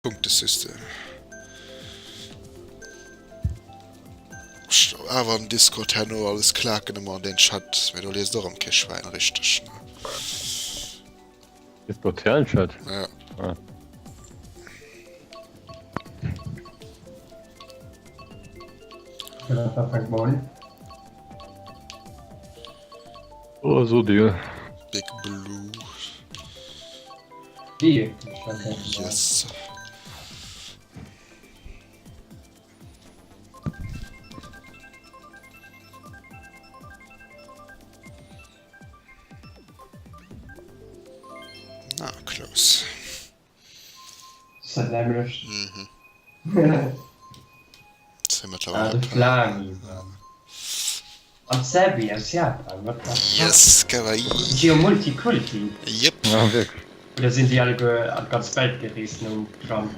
Punktesystem. Awer an Discord herno alles klaken ëmmer an den Chat, mee do liest och erëm kee Schwäin richteg, ne? Discord-Chat? Ja. Ah. Da fänkt man un. Oh, so Deal. Big Blue. Wie? Yes. Na, close. Ist das nämlich? Mhm. Ah, de Flami. An d'Sebi aus Japan, what the fuck? Yes, kawaii. Si jo Multikulti. Yep. Ja, wierklech. Oder sinn déi alleguer an d'ganz Welt gereest nom Trump?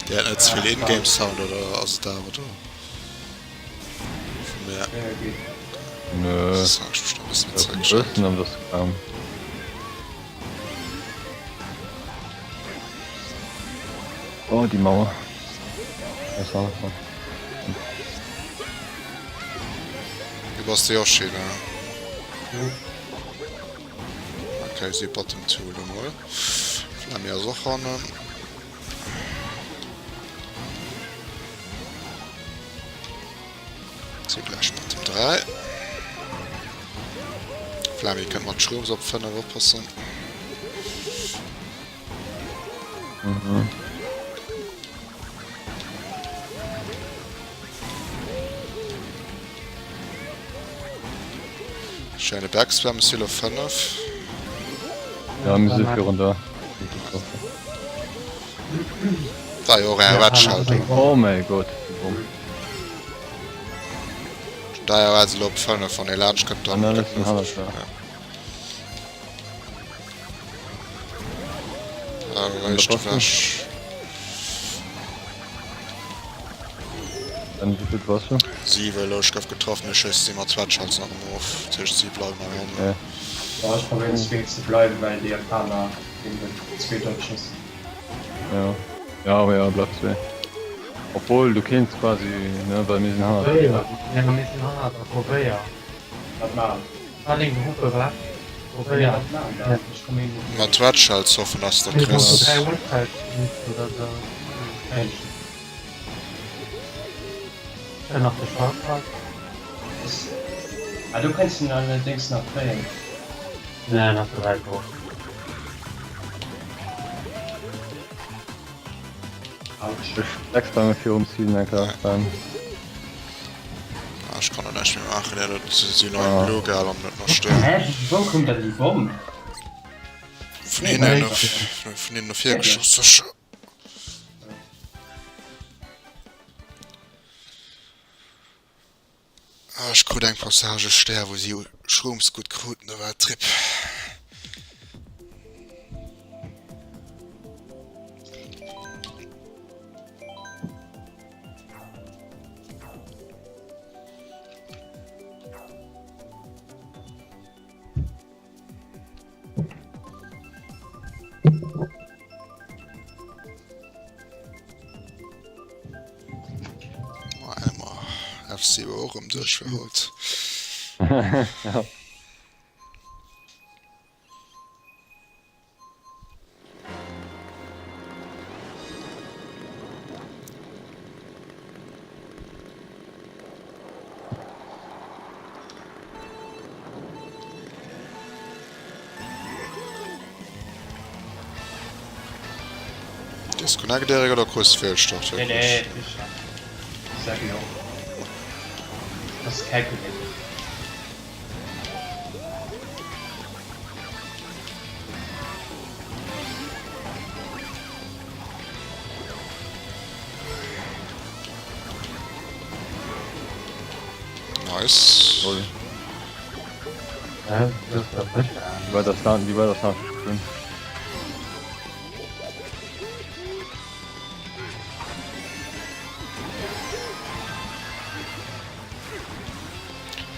Déi hat net zevill Ingame Sound oder ass et awer do? Vun der Nö. Das hab ich bestimmt ein bisschen mit zurückgestellt. Bëssen am das kam. Oh, die Mauer. Das war das. Du bass de Yoshi, ne? Okay, si Bottom 2 elo mol. Flammy ass och hannen. Si gläich Bottom 3. Flammy kënnt mat Shrooms op 5 oppassen. Mhm. Scheine Backspam Silo 5. Ja, mir si virun der. Da jo och eng Red-Schaltung. Oh mäi Gott, déi Bomm. Da jo also op 5 wann ee laanscht kënnt dann. An alles den hannert der. Ja. Ah, réischt ewech. Dann wéi vill bass du? 7 elo, ech gouf getraff, mee ech si mat Sweatshirts nach ëmmer of, dat heescht si bleiwen nach ëmmer. Ja. Ja, ech probéieren zwee ze bleiwen, well déi Japaner deen huet zwee Dodges. Ja, ja awer ja bleif zwee. Obwohl du kéints quasi, ne, well mir sinn hannert dir. Ja, mir sinn hannert der, probéier. Wat maachen? Aleng Gruppe wat? Probéier. Wat maachen da? Ech komm een net. Mat Sweatshirts hoffen ass der Mir brauche Chris. 3 Websites oder sou. Dann nach de Shortcut. Ah, du kënns en allerdéngs nach kréien. Nee, nach ze wäit fort. Autsch. Ech flex bei mir virum Ziel enker beim. Ah, ech kann do näischt méi maachen, ja, dat si nach eng Blue Gal an net nach stoen. Hä, wou koum dann déi Bomm? Vun hinnen, vun hinnen no vir geschoss, sécher. Ah, ech krut eng Passage Stär, wou si Shrooms gutt kruten, da war Trip. FC war och erëm duerch fir haut. Ja. Disconnect Erik oder krus Fehlstart Nee, nee, sicher. Sag ich auch. Das ist calculated. Nice. Lol. Hä? Das ist doch nicht Wie war das da? Wie war das nachgespült?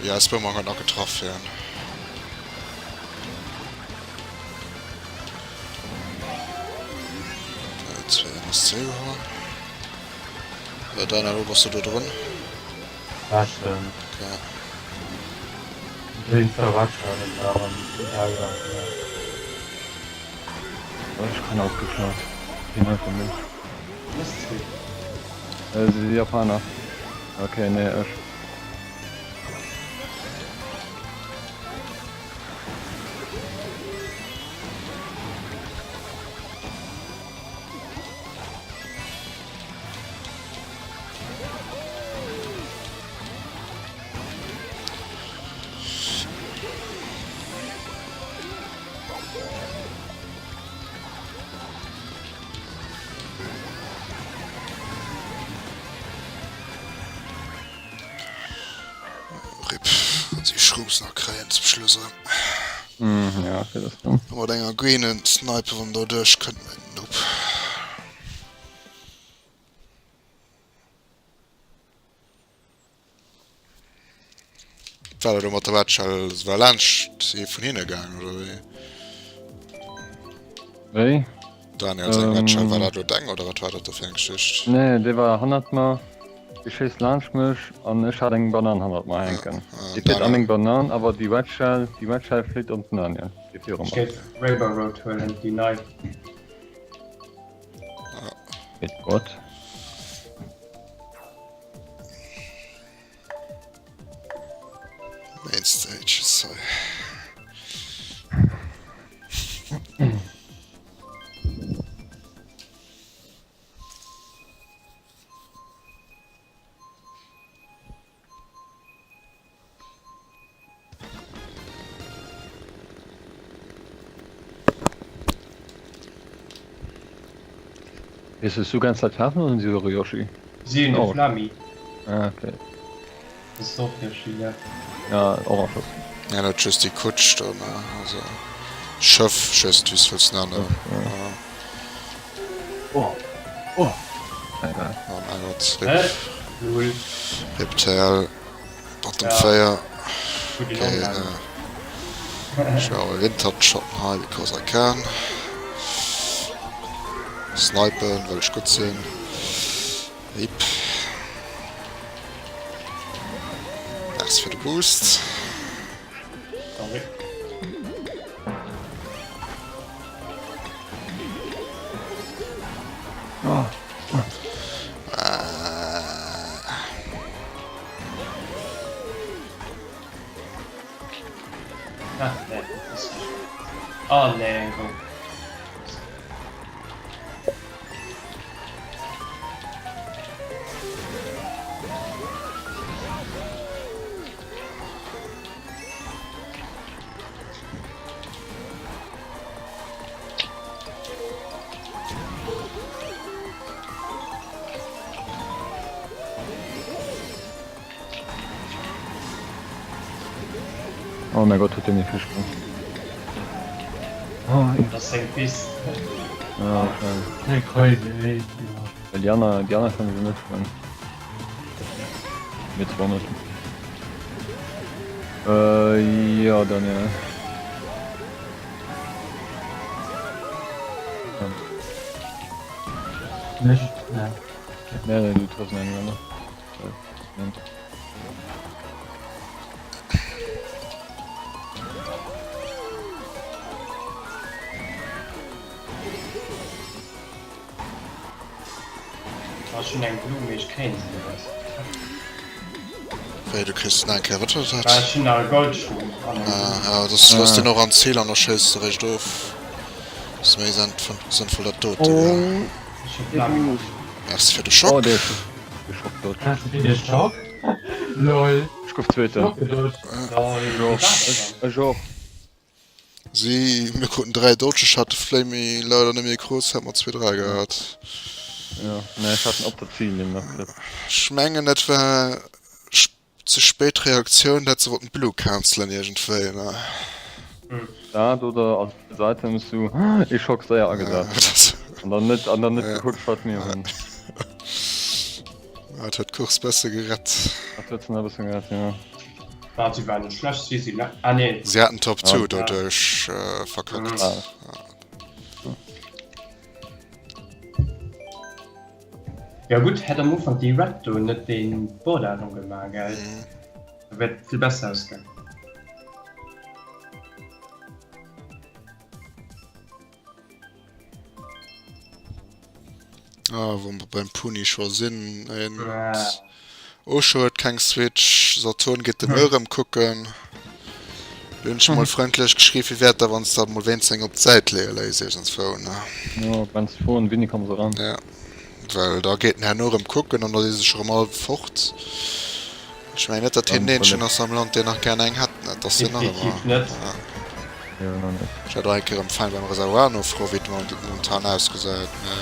Ja, es Boomerang huet nach getraff, hien. Daniel, wo bass du do drun? Waschen. Okay. Wéinst der Watschale waren Ärger. Ech kann ausgeklaut. Wien hëlt denn mech? Äh, si Japaner. Okay, nee, ech. Rip, wann si Shrooms nach kréien zum Schluss erëm. Mm, ja, okay, das dann. Mat enger greenen Sniper wann do duerch kënnt, mä nope. War dat elo mat der Watschell war laanscht ee vun hinne gaang oder wéi? Wéi? Daniel seng Watschell, war dat elo deng oder wat war dat do fir eng Geschicht? Nee, dee war hannert mer, dee schéisst laanscht mech an ech hat eng Banan hannert mer hänken. Déi fiert a meng Banan, awer déi Watschell, déi Watschell flitt op den Daniel, dee viru Ech mer. géif Rainbow Road huelen, déi nei. Wait, what? Main Stage ist hei. Ist es du ganz Zeit Fafen oder sind sie eure Yoshi? Si hunn de Oh. Flammy. Ah, okay. Das ist och Yoshi, ja. Ja, Orange. Ja, dat just déi Kutsch do, ne? Also Schëff, ech weess net, wéi s wëlls nennen. Ja. Oh. Oh. Egal. Oh mein Gott. Hä? Rip, Lul. Rip TL. Bottom Ja. 4. Gut, den Okay, Omgang. äh, ich werde Winter-Shotten hei, because I can. Snipen, well ech gutt sinn. Hip. Merci fir de Boost. Sorry. Oh. Ah, nee, das ist nicht. Oh nee, go. Oh mein Gott, huet dee mir vill Sprung. Oh, Das ist eng Pist. ja, wahrscheinlich. Déi crazy, ey. Well déi aner, déi aner kënne se net sprangen. Mir zwar net. Äh, ja, Daniel. Nicht, ne. Nee, nee, du triffst einen Engländer. Äh, Ah, ech hunn eng Blumm, mee ech kréien se net. Wéi, du kriss den eng Kéier, wat war dat? Ah, ech hunn nach e Goldschung an eng Ah, Blumm. ja, das looss Ah. deen och an d'Zil an da schéiss de réischt of. Ass méi sënnvoll dat dote, gell? Ech hu Flammen. Merci fir de Oh, Schock. dee ass geschockt dort. Merci fir de Schock. Lol. Ech gouf Zweeten. Schock gedodged. Lol. Ech och. Ech och. Si, mir kruten 3 Dodges, ech hat de Flammy leider net méi krut, hätt mer zwee 3 gehat. Jo, nee ech hat en op der Zillinn nach kritt. Ech mengen dat war ze spéit Reaktioun, dat se wollten d'Blue cancelen iergendwéi, ne? Dat oder als Items sou ee Schock séier agesat an dann net an dann net gekuckt wat mir hunn. Dat huet d'Course besse gerett. Dat huet se nach e bëssen gerett, jo. Ah, si waren net schlecht, si si ah nee. Si haten Top 2 doduerch verkackt. Ja gutt, hätt am Ufank déi Red do net dee Border gemaach, gell? Da wär et vill besser ausgaangen. Ah, wou mer beim Puni scho sinn, en Osho huet keng Switch, Saturn geet de Müll rëm kucken. Do hunn ech mol frëndlech geschriww, wéi wäert da wann s der mol wéinst eng op d'Säit leeë léiss iergendswou, ne? Jo, wann s froen, wéini komme se eran? Ja, well da geet en herno rëm kucken an da si se scho rëm all fort. Ech mengen net, datt hien den eenzegen ass am Land, deen nach gär eng hätt, ne? Et ass jo nach ëmmer. Definitiv net. Jo, nach net. Ech hätt och eng Kéier erëm fein beim Reservoir nofroen, wéi et momentan ausgesäit, mä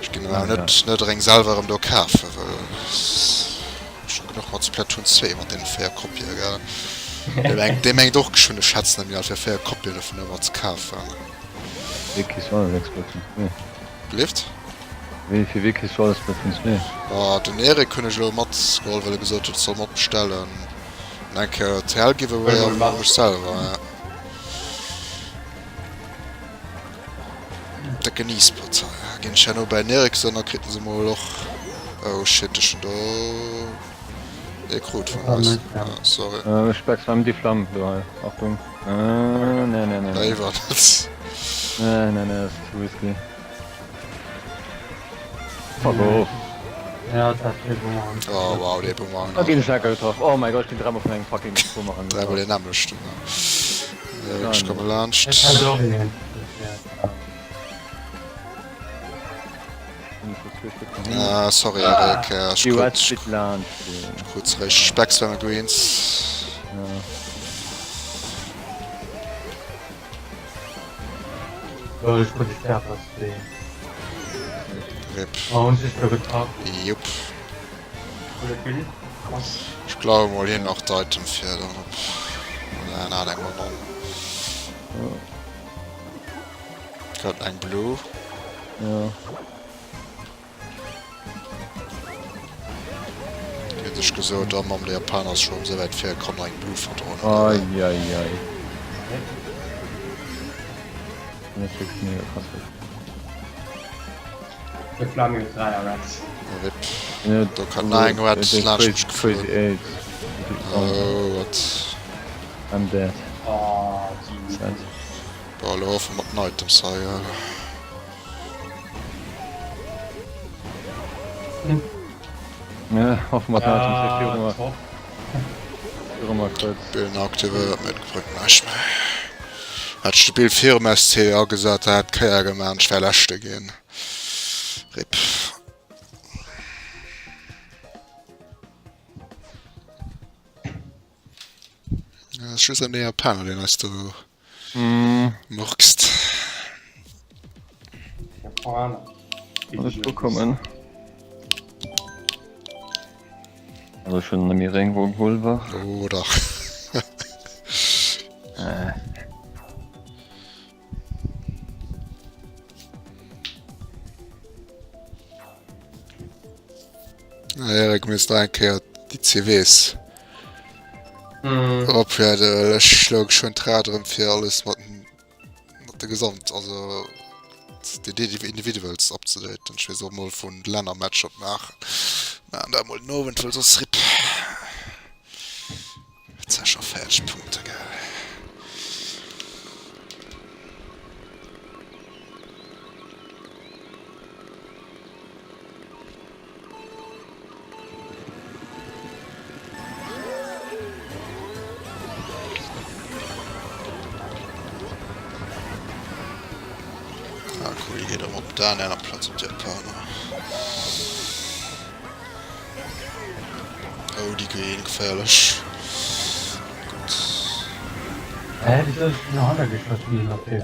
ech ginn awer net net ereng selwer erëm do kafen, well ech hu genuch mat Splatoon 2 mat deene 4 Kopië, gell. Dee mengt, dee mengt och geschwënn, ech schätzen ëm jo fir 4 Kopien dovun ëmmer ze kafen. Wéi kriss du alles eng Splatoon 2? Lift? Wéi, fir wéi kriss du alles Splatoon 2? Bah, den Eric hunn ech elo matgeholl, well e gesot huet, ech soll matbestellen. An eng Kéier TL Giveaway Huel a mol mat. mech selwer, ja. Décken E-Sport hei. Ginn ech herno bäi den Eric sënn, da kritt en se mol och. Oh shit, ech hunn do ee krut vun eis. Ah, sorry. Ech speck beim déi Flamm do hei. Achtung. Nee, nee, nee, nee. Léiwer net. Nee, nee, nee, ass too risky. Fuck off. Ja, dat dee Boomerang. Oh wow, dee Boomerang. Da ginn ech lecker getraff. Oh mein Gott, ech ginn dräimol vun engem fucking Boomerang getraff. Dräimol deen nämmlechten. Ech komme laanscht. Ech hat och een. Ah, sorry Eric, ech krut ech krut zeréck Speckswemme Greens. Lol, ech krut de Stärper-Spleen. Rip. Oh, hunn sech do getraff. Jupp. Ech klaue mol hien nach d'Item fir dann op. Oder en hat eng Banann. Grad eng Blue. Ja. Déi huet sech gesot, oh Mamm, de Japaner ass scho erëm esou wäit vir, komm nach eng Blue verdroen. Ai ai ai. Dat ass wierklech mega krass. De Flammy huet 3 Reds. Rip. Do kann nach eng Red laanscht mech geflunn. Oh wat. I'm dead. Oh, Sad. Boah, elo hoffe mer den Items hei, gell. Ja, hoffe mer den Items hei viru mer. Viru mer kuerz. Bill aktivéiert, mee et bréngt näischt méi. Hätt ech de Bill virum SC agesat, da hätt d'Kéier gemaach an ech wär Leschte ginn. Rip. Ja, ass just en Japaner, deen eis do murkst. Japaner. Soll ech ukommen? Also ech hunn nëmme Regenbogenpulver. Oh dach. Äh. Na Erik, misst eng Kéier déi CVs eroplueden, well ech schloug schon d'Rad erëm fir alles mat mat de Gesamt, also déi Individuals upzedaten. Ech weess och mol vun Lännermatcher maachen. Maachen dat mol den Owend, well soss rip. Et si scho 40 Punkte, gell? Ah cool, déi geet erëm op d'Daniel amplaz op d'Japaner. Oh, déi Green, geféierlech. Gutt. Hä, wieso ass no hanne geschoss ginn op him?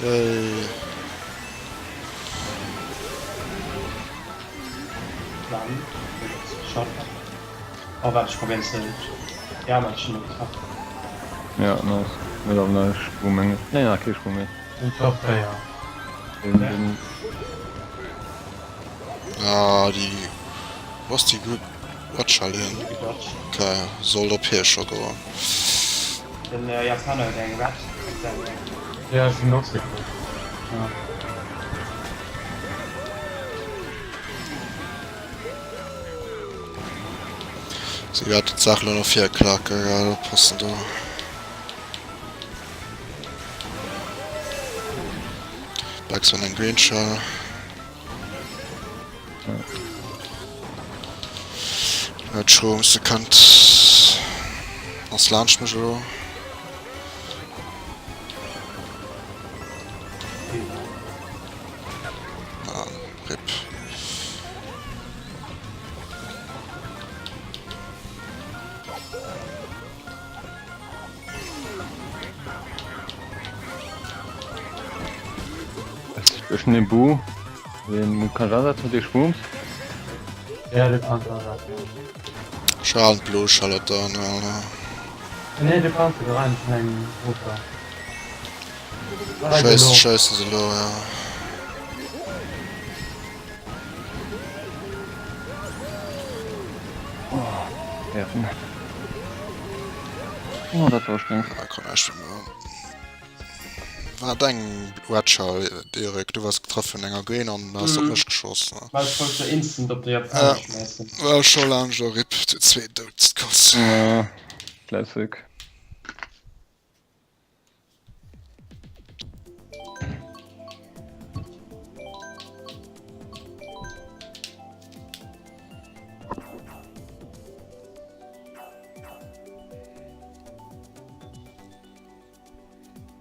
Yay. Plan. Shot. Oh, warte, ich probiere es. Ja, man, schon getroffen. Ja, nice. Huet awer nach e Sprung mengen ech. Nee, nach kee Sprung méi. Den Top 4. Den, den. Ah, déi. Wou ass déi Red Shell hin? Ok, sollt op hie scho goen. Den Japaner huet eng Red Shell. Ja, ech sinn och sicher. Ja. Si wäerten d'Saach elo no vir klaken, gell? Oppassen do. Bags an eng Green Shell. Huet Shrooms, e kënnt ass laanscht mech elo. Ah, RIP. Ech hunn den Bu. Den kann ich ansetzen mit den Schwumms. Ja, du kannst ansetzen. Ech halen d'Blo Charlotte an, Alter. Nee, du kannst se rein vun engem Motor. Schéiss, schéissen se elo, ja. Nerven. Oh, dat war ustrengend. Ah, kann näischt méi maachen. War deng Red Shell, Erik? Du waars getraff vun enger Green an has op mech geschoss, ne? Well ech wollt se instant op de Japaner schmäissen. War scho laang jo rip, zu zwee dout d'Koss. Ja, Classic.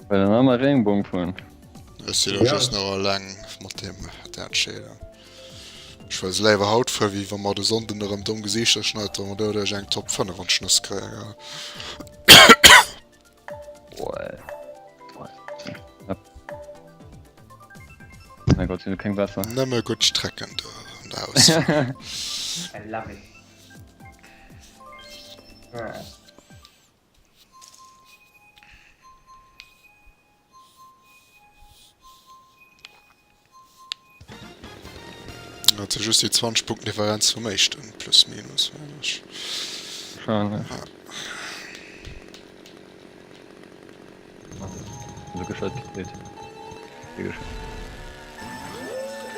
Well dann einmal Regenbogen fuhren. Ech si lo just nach eleng mat deem Dätschelen. Ech wëll se léiwer haut fueren, wéi wa mer de Sonnden erëm domm Gesiichter schneiden, wa mer doduerch eng Top 5 an d'Schnëss kréien, gell. Mein Gott, sind keng besser. Nëmme gutt Strecken do an der Auswahl. I love it. Dat si just déi 20 Punkten Differenz vum éischten, plus minus, mengen ech. Wahrscheinlech. Ja. Also gescheit gedreht. Wéi gescheit.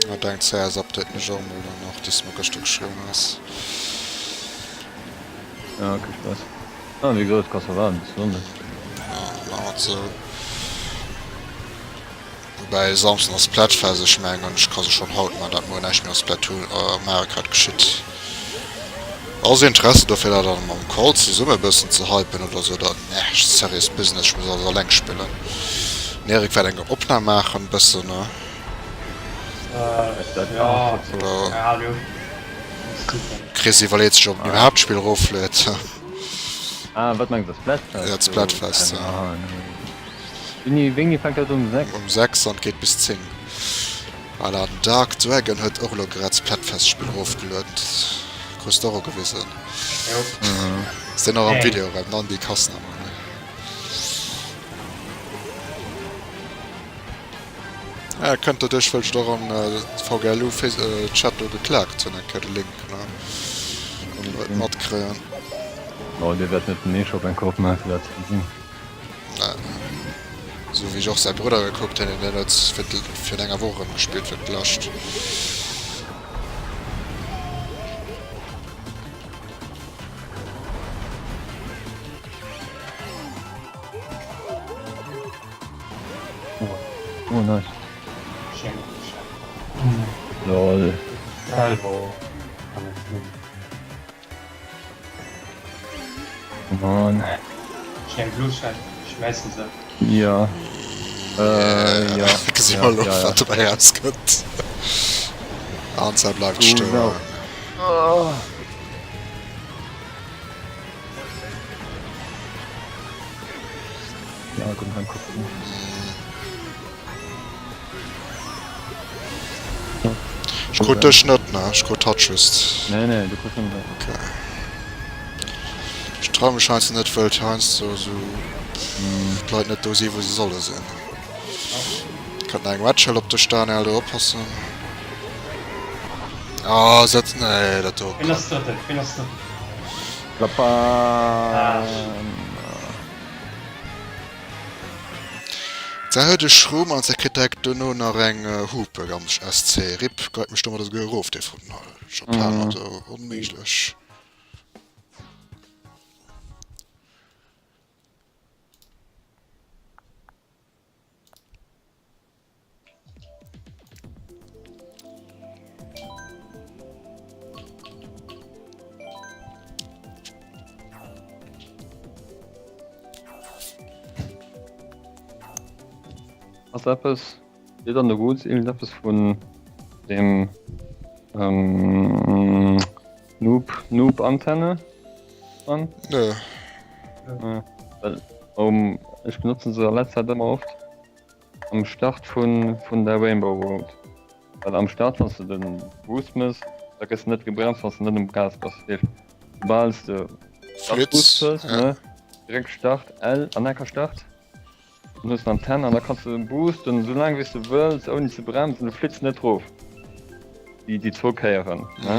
Ja, denkt CS updaten ech och mol dann nach, déi s du mer gëschter geschriwwen has. Ja, okay, Spaß. Ah, wéi gesot, kanns der waarden bis Sonnden. Ja, maache mer et sou. Woubäi Samsden ass Splatfest, ech mengen ech ka se schonn haut man, dat muer näischt méi op Splatoon a Mario Kart geschitt. Ass Interesse dofir dat dann mam Call zesumme bëssen ze hypen oder sou oder nee serious business, ech muss alles alleng spillen. Den Eric wäert eng Opnahm maachen bëssen ne? Oder Chris iwwerleet sech ob en iwwerhaapt d'Spill erofluet. Ah wat mengs de Splatfest? Ja d'Splatfest ja. Wéini, wéini fänkt dat un? Um 6? Um 6 an geet bis 10. Voilà, den Dark Dragon huet och elo grad d'Splatfest-Spill erofgelueden. Krus de och ugewisen. Jo. Ass deen och am Video erëm? Nandi Kassner. Ja, kënnt doduerch, wëll ech et och am VGLU Chat do geklaakt hunn, eng Kéier de Link, ne? Wann d'Leit matkréien. Oh, dee wäert net den E-Shop eng Kéier opmaachen, fir dat ze gesinn. Esou wéi ech och säi Brudder gekuckt hunn, deen huet virun enger Woch erëm gespillt fir d'lescht. Oh nice. Lol. Mann. Eng Blue Shell, schmäissen se. Ja. Äh, ja. Gesi Ja, mer elo, ja, ja. wat dobäi rauskënnt. Anzahl bleift Oh, stoen. no. Oh. Ja, guten Tag, gucken. Ech krut dech net, ne? Ech krut hatt just. Nee, nee, du kriss nëmmen hatt. Okay. Ech trau mech heiansdo net, wëll heiansdo sou d'Leit net do si wou se solle sinn. Kënnt nach eng Red Shell op dech, Daniel, do oppassen. Ah, setz, nee, dat do. Wien ass Drëtten? Wien ass Drëtten? Japan! Ze huet e Schroom an ze kritt direkt dono nach eng Hupe ganz SC. Rip geit mech domadder souguer erof dee vun Japaner do onméiglech. Ass eppes steet an de Rules iergendeppes vun dem ähm, Noob Noob Antenne dran? Nö. Äh, well um, ech benotzen se a letzter Zäit ëmmer oft am Start vun vun der Rainbow Road. Well am Start wann s de den Boost mëss, da gëss de net gebremst wann s de net um Gas bass. Dat heescht soubal s de Flitz, Boost hues, ja. ne, direkt Start L an enker Start. Dann hues de Antenn an da kanns de boosten esou laang wéi s de wëlls ouni ze bremsen, du flitts net rof déi déi zwou Kéieren ne.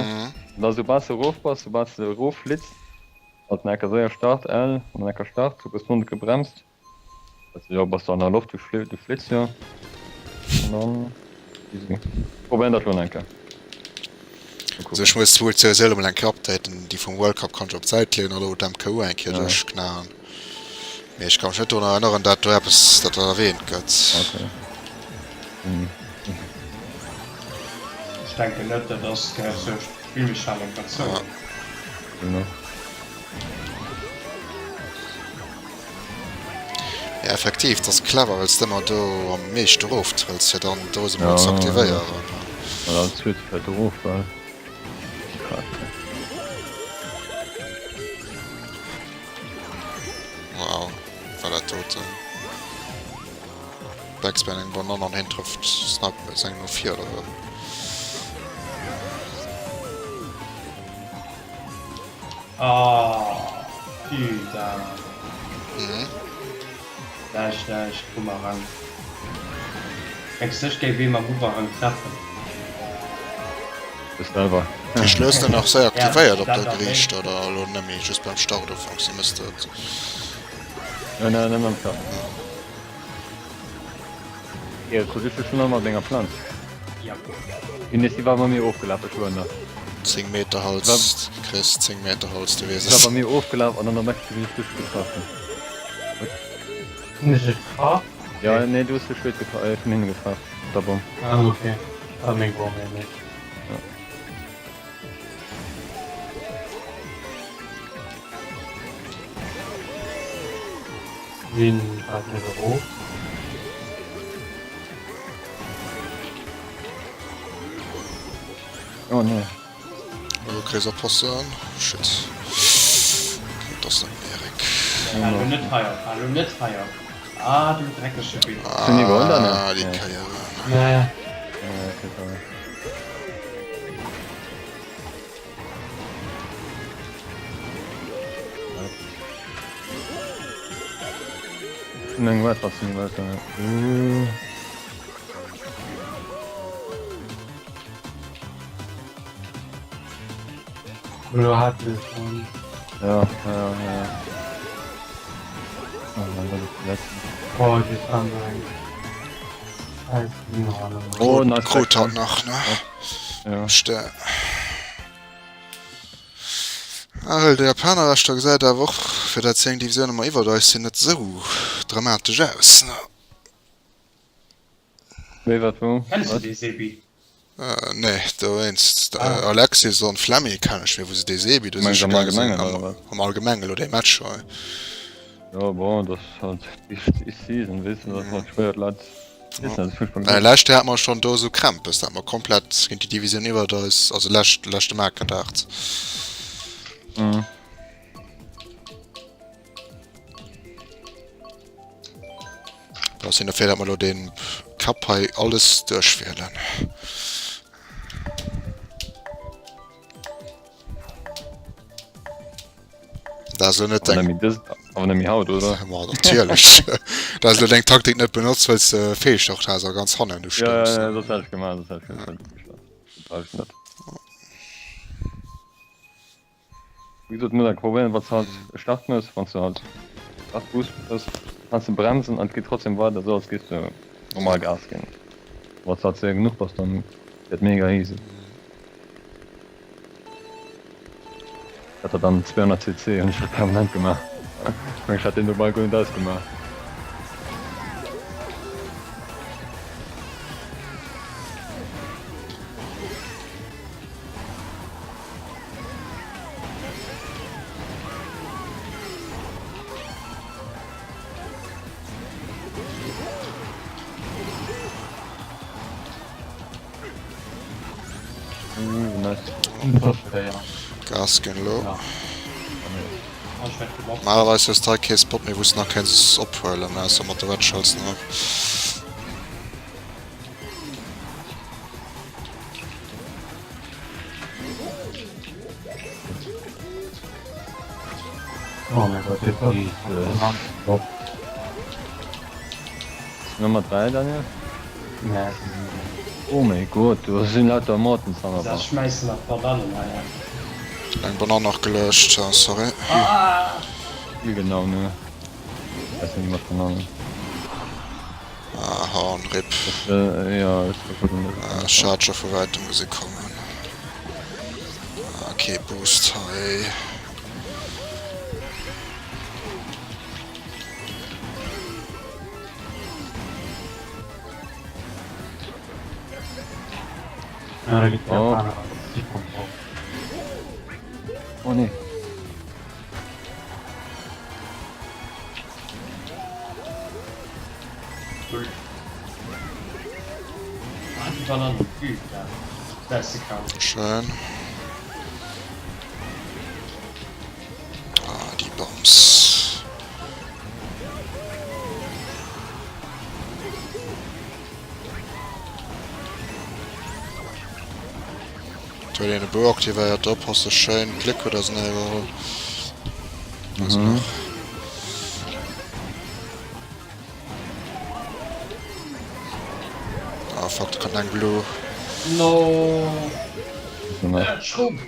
An da soubal s de erof bass, soubal s de erof flitts, halt en enker séier Start L an en enker Start, du gëss no net gebremst, also jo bass du an der Loft, du du flitts jo an dann easy. Probéieren dat lo en enker. Also ech muss wuel souwisou elo mol eng Kéier updaten, déi vum World Cup kann ech op d'Säit leeën a lo d'MKU eng Kéier duerchknaen. Mee ech ka mech net drun erënneren, dat do eppes, dat dat erwähnt gëtt. Okay. Ech denken net, dat ass, gehéiert zur Spillmechanik derzou. Genau. Ja effektiv, dat ass clever, well s de ëmmer do am meeschte eroftrëlls, fir dann do se mol ze aktivéieren. Well alles huet fält erof, well. Wow, war dat doten. Backspin eng Banann an hien trëfft Snipe mat sengem no vir oder wat? Oh, putain. Mhm. Näischt, näischt, Bumerang. Mengs de ech géif ee mam Bumerang treffen? Bist selwer. Déi hues de nach séier aktivéiert op Ja, der dat Geriicht oder elo nëmme just beim Start ufanks? Du mëss dat. Nein, nein, nëmme am Start. Ja, krut ech schon mat enger Planz. Ja. Ines, die war bei mir ofgelaf, ech schwören der. 10 Meter Holz, Chris, 10 Meter Holz, du weess Die war es. bei mir ofgelaf an dann am Max bin ich dich getroffen. Hunn ech dech getraff? Ja, nee, du hast zu spät getroffen, äh, vun hinten getraff, mit der Bom. Ah, okay. Ah, meng Bom, nämlech. Wien fält net erof? Oh nee. Oh, Chris, oppassen. Shit. Okay, dat ass net den Erik. Fal lo net hei op, fal lo net hei op. Ah, du dreckege Bild. Ah, déi Kéieren. Nee. Okay, sorry. Meng wat was nie weiter. Lo hat se schon. Ja, ja, ja. Oh mein Gott, ist letzten. Oh, die ist eng. Scheiß Oh, nice Krut hat nach, ne? Ja. Ste. Ah, de Japanerrechter gesäit awer och, fir dat se eng Divisioun ëmmer iwwert eis sinn, net esou dramatesch aus, ne? Wéi, wat, wou? Kenns du Wat? dee Sebi? Äh, nee, dowéinst. Ah. Alexis an Flemmy kennen ech, mee wou se dee Sebi do Mengs siche am gaange sinn, Allgemengen, am, oder wat? am Allgemengen elo dee Match hei. Jo, bon, dat ass halt déi, déi Season, weess de, dat ass halt schwéier d'Leit Äh, lescht Joer hat mer schon do sou Krämpes, dat mer komplett géint déi Divisioun iwwert eis, also lescht, leschte Makerdag. Mhm. Da sinn dofir, dat mer lo den Cup hei alles duerchwielen. Dat ass elo net deng. Awer net méi haut, oder? Ma natierlech. Dat ass elo deng Taktik net benotzt, well s de Feelstart has a ganz hannen du Ja, stoungs. ja, ja, dat hat ech gemaach, dat hat ech gemaach. Dat brauch ech net. Wéi gesot, muss enk probéieren, wann s de halt e Start mëss, wann s de halt Start-Boost mëss, kanns de bremsen an et geet trotzdem weider, esou als géifs de normal Gas ginn. Wann s de halt séier genuch bass, dann geet et mega easy. Dat hat dann 200 cc hunn ech dat permanent gemaach. Ech mengen, ech hat deen do bal guer net ausgemaach. Gas ginn elo. Normalerweis hues de hei kee Spot méi wou s de nach kéints ophuelen, ausser mat de Red Shells nach. Oh mein Gott, jetzt war Jesus. Nummer 3, Daniel? Nee. Oh mein Gott, do sinn lauter Mortens Da hannerbei. schmäissen nach Bananen hei an. Eng Banann nach gelöscht, ah sorry. Ah! Genau, ne? Weiß nicht, mat Bananen. Ah, Horn, RIP. Ja, Ech hat scho vu wäitem gesi kommen. Ah, kee Boost hei. Ja, da gibt's Oh. Japaner. Die kommt drauf. Oh nee. Ah, déi Bananen Putain. Beste Kaum. Schön. Ah, déi Bombs. Do huet een e Bou aktivéiert, oppasse schéin d'Liquid ausenee geholl. Also Mhm. nach. Ah fuck, da kënnt eng Blue. No. Nice. Schrumm.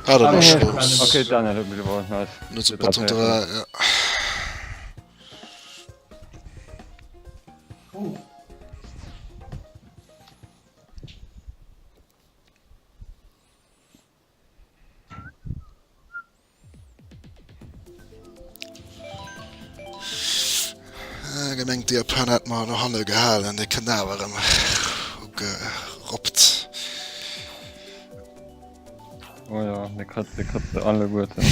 Ah, dat war Ah, Schrooms. Okay, Daniel huet mech iwwerholt, nice. Nur zu Bottom 3, ja. Oh. Äh, gemengt, déi Japaner hätte mer no hanne gehalen, déi kënnt awer erëm ugerobbt. Oh ja, de kritt, de kritt se alleguerten.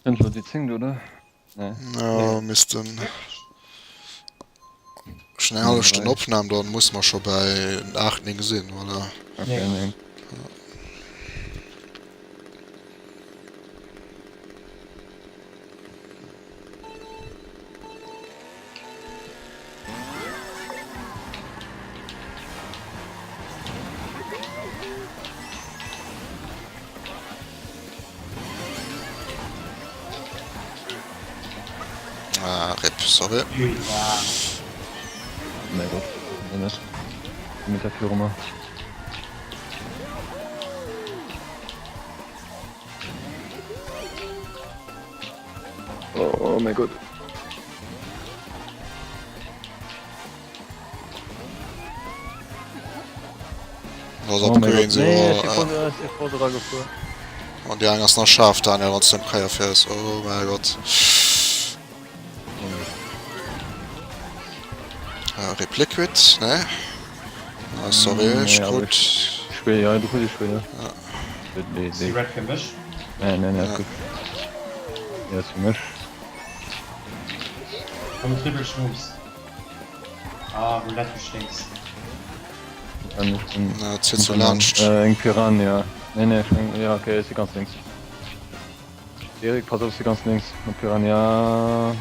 Sind schon die 10, oder? Nee. Ja, missten schon eng halbe Stunde Opnahme, dann muss man schon bei 8, 9 sinn, voilà. Okay, nee. Ah, RIP, sorry. Ja. Mein Gott, net. Mit der Firma. Oh, oh mein Gott. Was Oh op mein Green Gott. so. Nee, ich bin Äh, voll, ich bin voll dran gefahren. an déi eng ass nach scharf, Daniel, wann du ëm Kéier fäers. Oh mein Gott. Äh, RIP Liquid, ne? Ah, sorry, Nee, ech aber krut. Schwer, ja, du kriegst schwer. Ja. Nee, Ist die nee, Red fir mech? nee, nee, nee, Ja. gut. Ja, ist für mich. Komm, Triple Schrooms. Ah, Roulette, du stinks. Dann ich bin, Na, zitt so laanscht. Äh, eng Piranha. Nee, nee, ich, ja, okay, ist sie ganz links. Erik, pass auf, ist sie ganz links. Mit Piranha.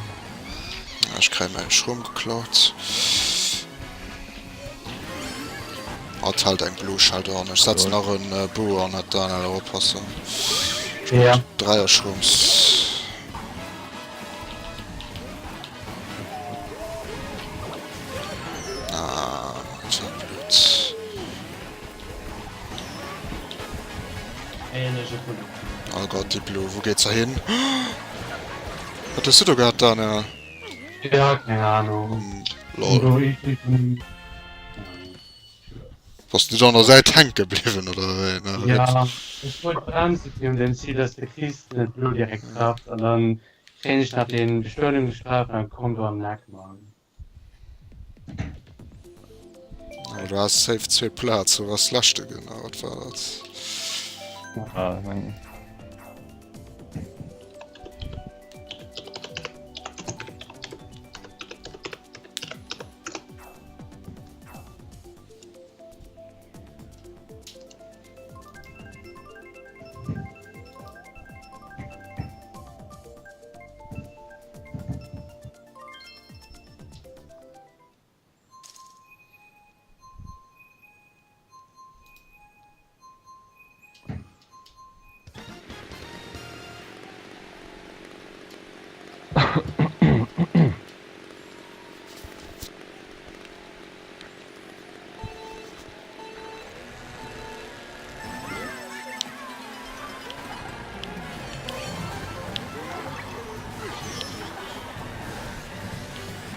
Ech kréie mäi Schroom geklaut. Hatt hält eng Blue Shell dran. Ech setzen nach en Boo an hat Daniel oppassen. Ja. Dreier Shrooms. Ah, das war blöd. Oh Gott, die Blue, wo geht's da hin? Was hast du da gehabt, Daniel? Ja, keine Ahnung. Hm, lol. Bass du do an der Säit hänke bliwwen oder wéi? Ne? Ja, ech wollt bremsen fir um den Ziel, dass de Chris net blo direkt trafft an dann kréien ech nach den Beschleunigungsstreifen an komm do am Neck man. Oh, du has safe zwee Plaze, du wars leschte genau, wat war dat? Ah, mein...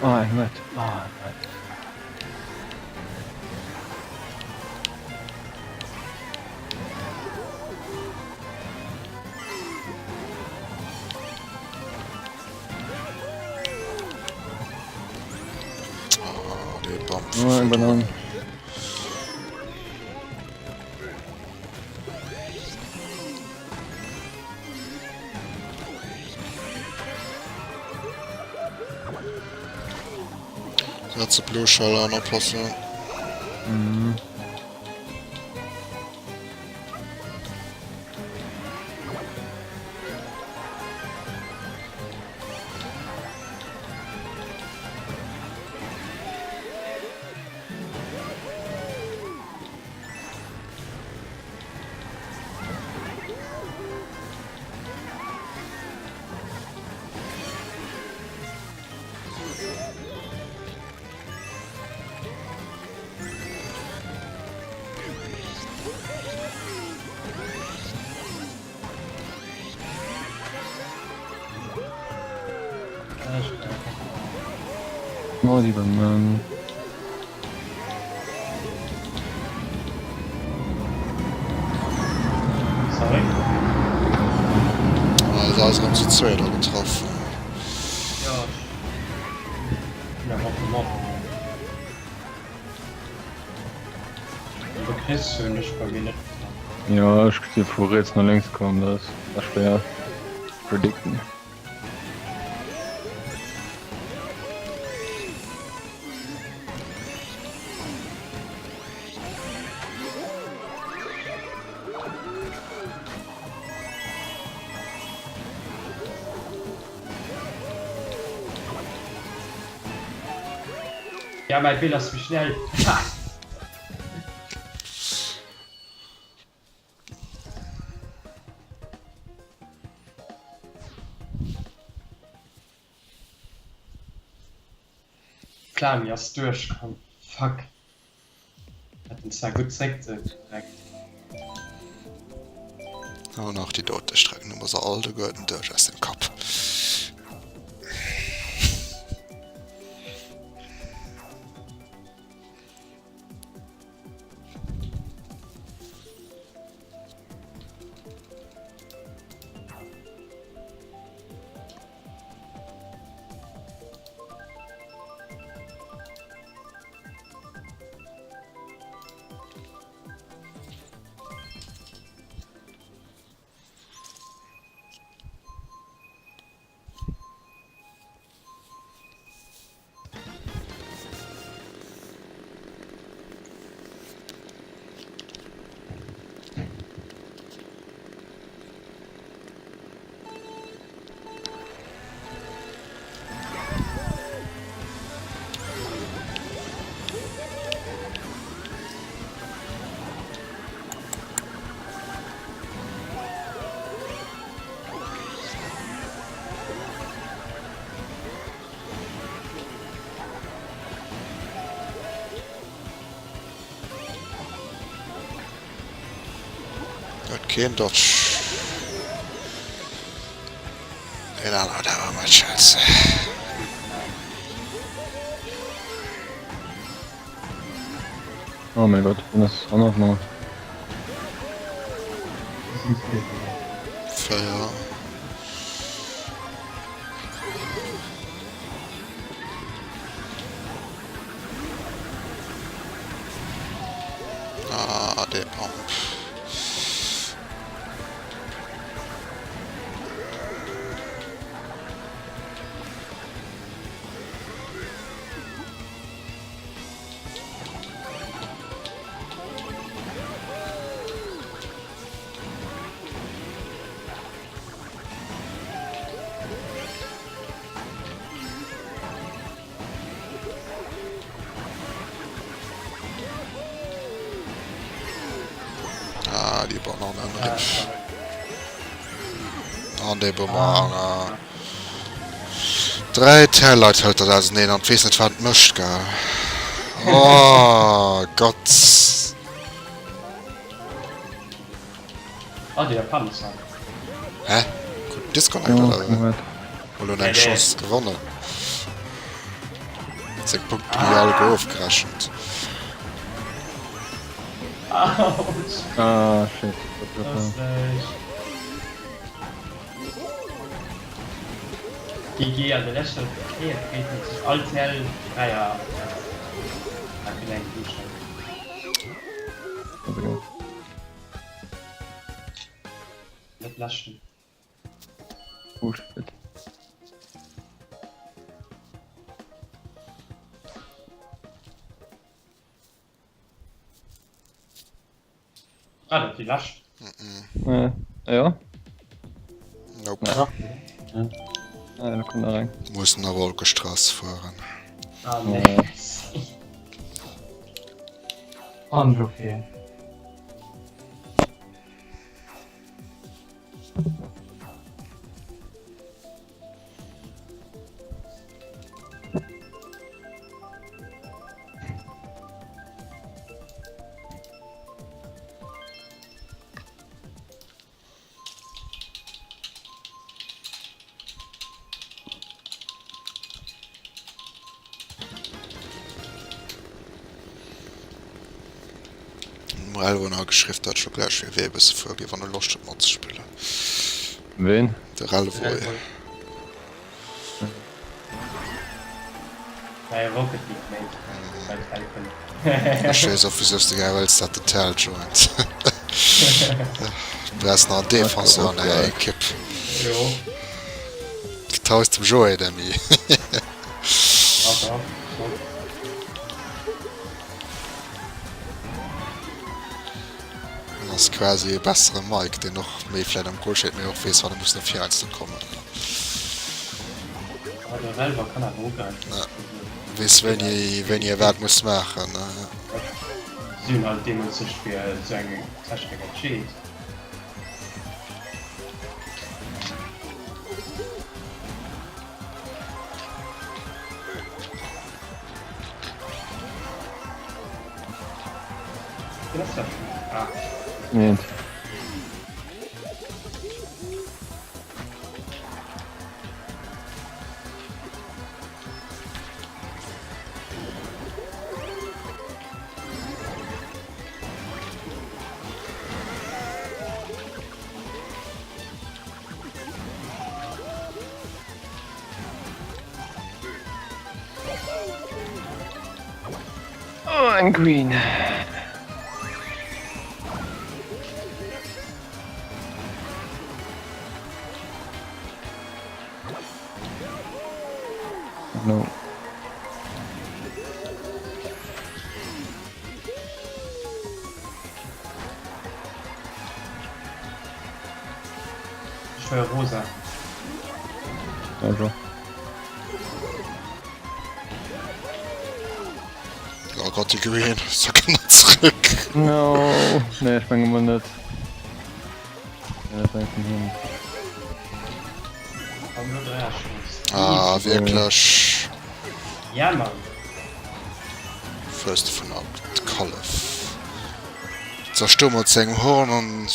Oh, eng Red. Oh, eng Red. Oh, dee Bump. Oh, eng Banane. Setze Blue Shell an, oppassen. Mhm. Oh, die Bananen. Sorry. Also ass erëm zu zweet agetraff. Ja, ech bin einfach gemobbt. De Chris hunn ech bei mir net getraff. Ja, ech si vu riets no lénks komm, dat ass schwéier predicten. Ja, mäi Bild ass méi schnell. Ha! D'Flami ass duerchkomm. Fuck. Hätt en zwar gutt zréckgedreckt. An och déi dote Strecken hu mer se alleguerten duerch aus dem Kapp. Huet keen Dodge. Deen anere huet awer mat Chance. Oh mein Gott, bin das auch noch mal. Feier. Ah, dee Pump. Ah, die Bananen. Ah, an de Bumerang. Ah. Drei Tailleit hëlt dat auseneen an weess net wat et mécht, gell. Oh Gott. Ah, déi Japaner Song. Hä? Krut Disconnect oder wéi? Mol un eng Chance gewonnen. Seng Punkte gi alleguer ofgerechent. Ah, shit. GG an der leschter Kéier kritt huet sech all Zell Dräier agesetzt. Hat fir eng Duschel. Net läschen. Oh shit. Ah, dat déi lescht. Äh, ja. Nope. Ja. Ah, da kommt nach eng. Muss nach Wolkestraße fuhren. Ah, nee. An dofir. Den Relvo nach geschriww dat scho gläich fir wee e bësse fuer gi wann e Loscht huet matzespillen. Ween? De Relvoy. Naja, Rocket League Mate. Bei Falcon. Ech weess och wisous de gär wëlls dat den Tell joint. Du brauchs nach en Defenseur an denger Ekipp. Jo. Vertraus dem Joé, Demy. Ah, da. So. En ass quasi e bessere Mike, deen och méi vläit am Goal steet, mee och weess, wann e muss no vir heiansdo kommen. Ah, de Relver kann awer ugräifen. Ja. Weess wéini, wéini e wat muss maachen. Si hunn halt deemools sech fir esou eng Technik entscheet. Wien ass dat schon? Ah. Nee. Oh, ein Green. No. Ech huele rosa. Also. Oh Gott, die Green, so kann er zurück. No. Nee, ech menge mol net. Ja, dat denken hin. Am nur Dreierschuss. Ah, wierklech. Ja, Mann. Fuers de vun ab, Kallef. Zerstoe mat sengem Horn an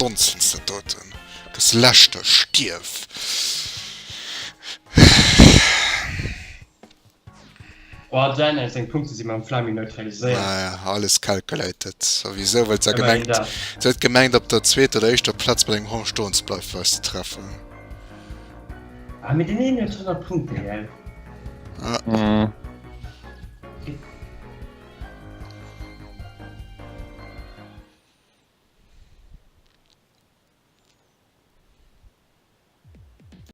Nonsens dat doten. Gëss Leschter, stierf! Oh Daniel, seng Punkte si mam Flammy neutraliséiert. Ah ja, alles calculated. A wisou? Well se gemengt, se huet gemengt op der zweeter oder éischter Plaz mat engem Horn stoen ze bleiwen fir eis ze treffen. Ah mee den een huet 100 Punkte, gell? Ah.